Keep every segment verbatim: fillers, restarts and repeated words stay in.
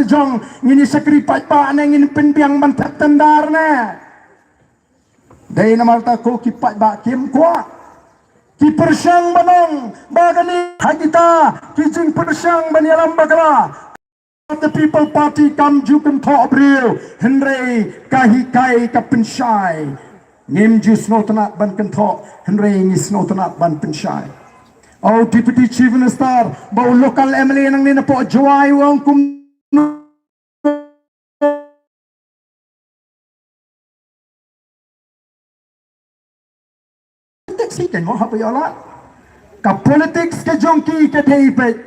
jong ngin ïa shakri paidbah ne ngin pynbiang ban thep tender ne. Dei namar ta ko ki paidbah kim kwah. Ki pyrshang ban ong ba kane ha kita ki jingpyrshang ban ïalam bakla. The People Party kam ju kynthoh briew, hynrei ka hikai ka pynshai. Ngim ju sngewtynnat ban kynthoh, hynrei ngi sngewtynnat ban pynshai. O Deputy Chief Minister, ba u local M L A nangne napoh Jowai u ong kum politics hi kan mo hap ïoh la. Ka politics ka jong ki ka dei beit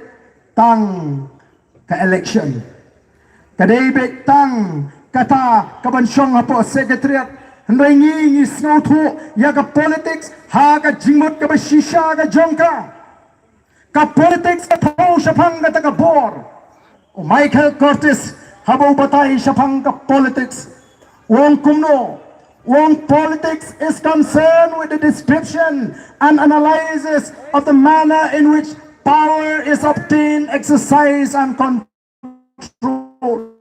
tang ka election. Ka dei beit tang kata ka ban shong hapoh secretariat. Hynrei ngi ngi sngewthuh ïa ka politics ha ka jingmut kaba shisha ka jong ka. Ka politics ka thaw shaphang kata ka bor. U Michael Curtis haba u batai shaphang ka politics, u ong kumno? U ong politics is concerned with the description and analysis of the manner in which power is obtained, exercised and controlled.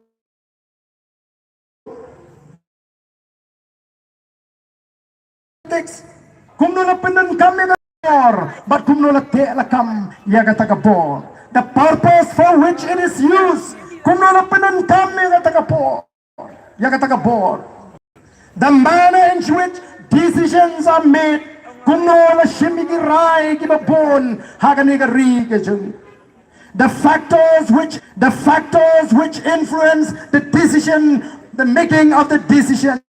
Politics. Kumno la pyndonkam ïa ka bor, bad kumno la teh lakam ïa kata ka bor. The purpose for which it is used. Kumno la pyndonkam ïa kata ka bor. Ïa kata ka bor. The manner in which decisions are made. Kumno la shim ïa ki rai kiba bun ha kane ka ri ka jong. The factors which, the factors which influence the decision, the making of the decision.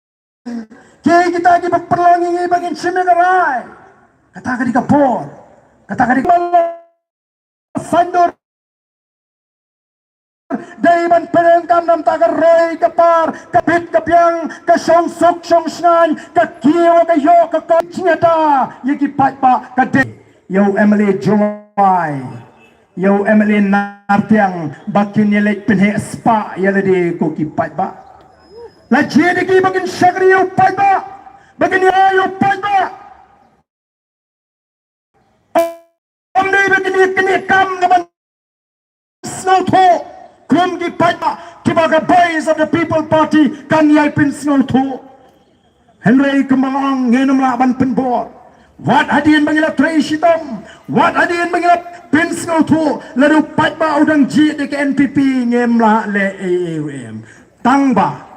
Ki kita kiba pynlong ïa ngi ba ngin shim ïa ka rai. Kata ka dei ka bor. Kata ka dei ka bor. Saiñdur dei ban pyndonkam namar ka roi ka par, ka bit ka biang, ka shong suk shong shngaiñ, ka kiew ka ïoh ka kong. Jingïada ïa ki paidbah ka dei ïa u M L A Jowai, ïa u M L A Nartiang, ba kin ïaleit pynheh spah ïa lade ko ki paidbah. La jied ïa ki ba kin shakri ïa u paidbah, ba kin ïa ïa u paidbah. Ym dei ba kin ïa, kin ïa kam ka ban sngewthuh. Kum ki paidbah kiba ka Voice of the People Party kan ïai pynsngewthuh. Hynrei kumba nga ong, ngim lah ban pynbor. Wat hadien ba ngi la trei shitom, wat hadien ba ngi la pynsngewthuh, lada u paidbah u dang jied ïa ka N P P, ngim lah leh ei ei ruh em. Tang ba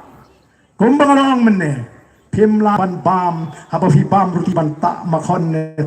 kumba nga la ong mynne, phim lah ban bam, haba phi bam ruh phi ban tah makhon ne